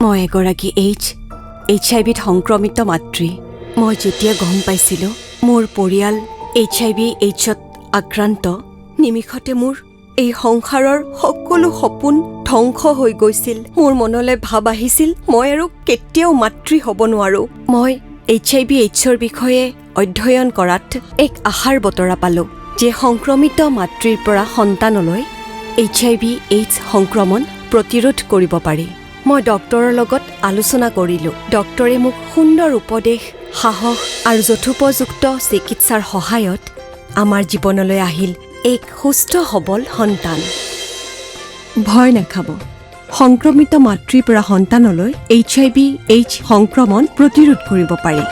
মই এগৰাকী এইচ আই ভিত সংক্ৰমিত মাতৃ। মই যেতিয়া গম পাইছিলোঁ মোৰ পৰিয়াল এইচ আই ভি এইডছত আক্ৰান্ত, নিমিষতে মোৰ এই সংসাৰৰ সকলো সপোন ধ্বংস হৈ গৈছিল। মোৰ মনলৈ ভাৱ আহিছিল, মই আৰু কেতিয়াও মাতৃ হ'ব নোৱাৰোঁ। মই এইচ আই ভি এইডছৰ বিষয়ে অধ্যয়ন কৰাত এক আশাৰ বতৰা পালোঁ যে সংক্ৰমিত মাতৃৰ পৰা সন্তানলৈ এইচ আই ভি এইডছ সংক্ৰমণ প্ৰতিৰোধ কৰিব পাৰি। মই ডক্তৰৰ লগত আলোচনা কৰিলোঁ। ডক্তৰে মোক সুন্দৰ উপদেশ, সাহস আৰু যথোপযুক্ত চিকিৎসাৰ সহায়ত আমাৰ জীৱনলৈ আহিল এক সুস্থ সবল সন্তান। ভয় নাখাব। সংক্ৰমিত মাতৃৰ পৰা সন্তানলৈ এইচ আই ভি এইডছ সংক্ৰমণ প্ৰতিৰোধ কৰিব পাৰি।